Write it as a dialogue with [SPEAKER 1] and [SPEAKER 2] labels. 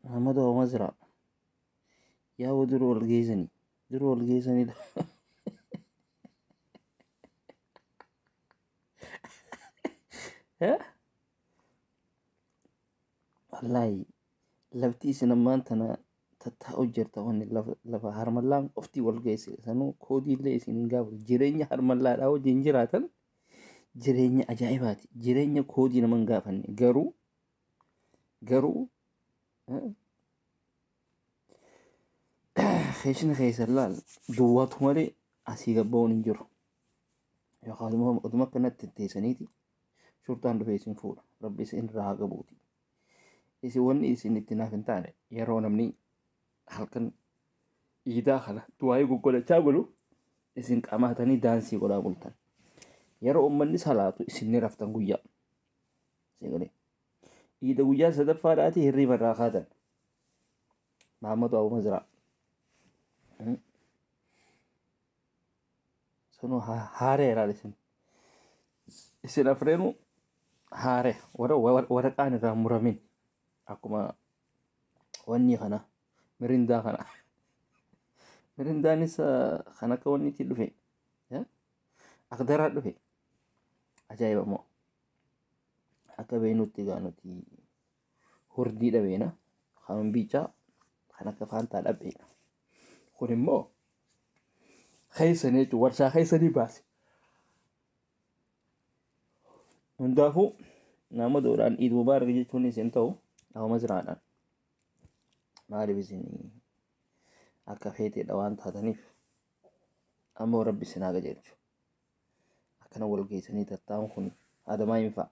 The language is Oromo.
[SPEAKER 1] Muhammadu Abu Mazraa. Yaa dura wal geessanii. Dura wal geessanidha. Wallaahi lafti isin ammaan tana tattaa'u jirta wanni lafa harmallaan qofti wal geesse sanuu koodiillee isin hin gaafatu. Jireenya harmallaadhaa wajjin jiraatan jireenya ajaa'ibaati. Jireenya koodii nama hin gaafanne garuu keeshina keessa laal duwwaatu malee asii gabba'uun hin jiru. Yookaan immoo oduma akkanatti teessaniiti shurxaan dhufee isin fuudha. Rabbi isin irraa haa qabuuti. Isin wanni isin itti naaf hin taane yeroo namni halkan iidaa kana du'aayii goggodhachaa bulu isin qamaatanii daansii godhaa bultan. Yeroo uummanni salaatu isin ni raftan guyyaa. Isin galee. Iida guyyaa sadaffaadhaati hirriiba irraa kaatan. Mahammadu Abu Mazraa. Sunuu haareera isin. Isin afreenuu haare waraqaan irraa muramin akkuma wanni kana mirindaa kana. Mirindaanis kan akka wanni itti dhufe. Akdaraa dhufe. Ajaa'iba moo. Akka beeknutti egaa nuti hurdii dhabeena. Kan biicaa kan akka faantaa dhabeena. Kun immoo keessanii jechuun warshaa keessanii baase. Hundaafuu nama doodhaan Iid Mubaarak jechuun isin ta'u Abu Mazraadhaan. Maaliif isin akka feeteedha waan taataniif ammoo rabbi isin haa qajeelchu. Akkana wal geessanii tattaa'uun kun adamaa hin fa'a.